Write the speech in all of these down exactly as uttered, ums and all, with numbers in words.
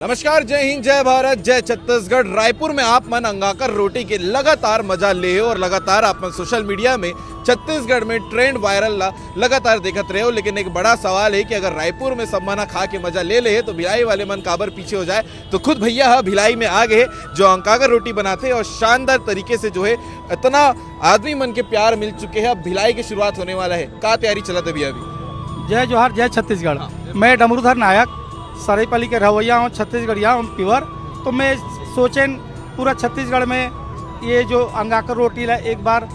नमस्कार, जय हिंद, जय भारत, जय छत्तीसगढ़। रायपुर में आप मन अंगाकर रोटी के लगातार मजा ले हो और लगातार आप मन सोशल मीडिया में छत्तीसगढ़ में ट्रेंड वायरल ला लगातार देखत रहे हो, लेकिन एक बड़ा सवाल है कि अगर रायपुर में सब मन खा के मजा ले ले तो भिलाई वाले मन काबर पीछे हो जाए। तो खुद भैया ह भिलाई में आ गए, जो अंगाकर रोटी बनाते और शानदार तरीके से जो है इतना आदमी मन के प्यार मिल चुके हैं। अब भिलाई की शुरुआत होने वाला है, का तैयारी चलत है भैया अभी? जय जोहार, जय छत्तीसगढ़। मैं डमरूधर नायक, सराईपाली के रहवैया हूँ, छत्तीसगढ़िया हूँ प्योर। तो मैं सोचेन पूरा छत्तीसगढ़ में ये जो अंगाकर रोटी ला एक बार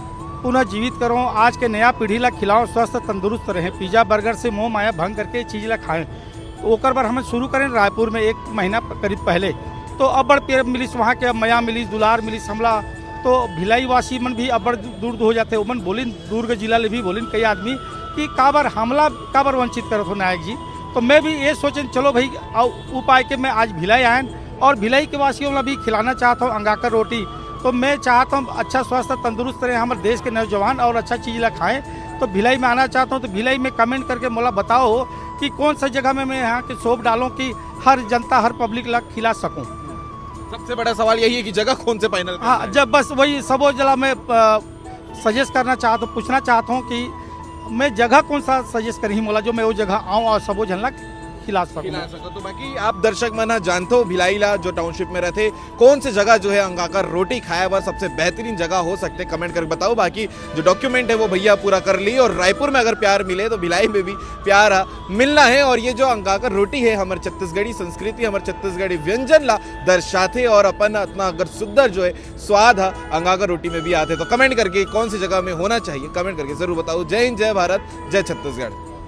पुनः जीवित करूँ, आज के नया पीढ़ी ला खिलाऊँ, स्वस्थ तंदुरुस्त रहें। पिज्जा बर्गर से मोह माया भंग करके ये चीज़ ला खाएं। तो ओकर बर हमन शुरू करें रायपुर में एक महीना प-, करीब पहले। तो अब्बड़ प्यार मिलिस वहाँ के, मया मिलिस, दुलार मिलिस हमला। तो भिलाई वासी मन भी अब्बड़ दू-, दूर हो जाते, ओमन बोलिन, दुर्ग जिला ले भी बोलिन कई आदमी कि काबर हमला, काबर वंचित करत हो नायक जी। तो मैं भी ये सोचें, चलो भाई, आओ, उपाय के मैं आज भिलाई आयन और भिलाई के वासियों ला भी खिलाना चाहता हूँ अंगाकर रोटी। तो मैं चाहता हूँ अच्छा स्वस्थ तंदुरुस्त रहें हमारे देश के नौजवान और अच्छा चीज़ ला खाएं। तो भिलाई में आना चाहता हूँ, तो भिलाई में कमेंट करके मोला बताओ कि कौन सा जगह में मैं यहाँ के शॉप डालूँ कि हर जनता, हर पब्लिक ला खिला सकूँ। सबसे बड़ा सवाल यही है कि जगह कौन से फाइनल करना हाँ, है? जब बस वही सबो जिला में, अ, सजेस्ट करना चाहत हूँ, पूछना चाहत हूँ कि मैं जगह कौन सा सजेस्ट करही मोला, जो मैं वो जगह आऊँ और सबो झन ला खिला सकूँ। खिला सको। तो बाकी आप दर्शक मन ह जानते हो भिलाई ला जो टाउनशिप में रहते, कौन से जगह जो है अंगाकर रोटी खाए बर सबसे बेहतरीन जगह हो सकते, कमेंट करके बताओ। बाकी जो डॉक्यूमेंट है वो भैया पूरा कर ली, और रायपुर में अगर प्यार मिले तो भिलाई में भी प्यार ह मिलना है। और ये जो अंगाकर रोटी है, हमर छत्तीसगढ़ी संस्कृति, हमर छत्तीसगढ़ी व्यंजन ला दर्शाथे और अपन इतना अगर सुंदर जो है स्वाद ह अंगाकर रोटी में भी आथे। तो कमेंट करके कौन सी जगह में होना चाहिए, कमेंट करके जरूर बताओ। जय हिंद, जय भारत, जय छत्तीसगढ़।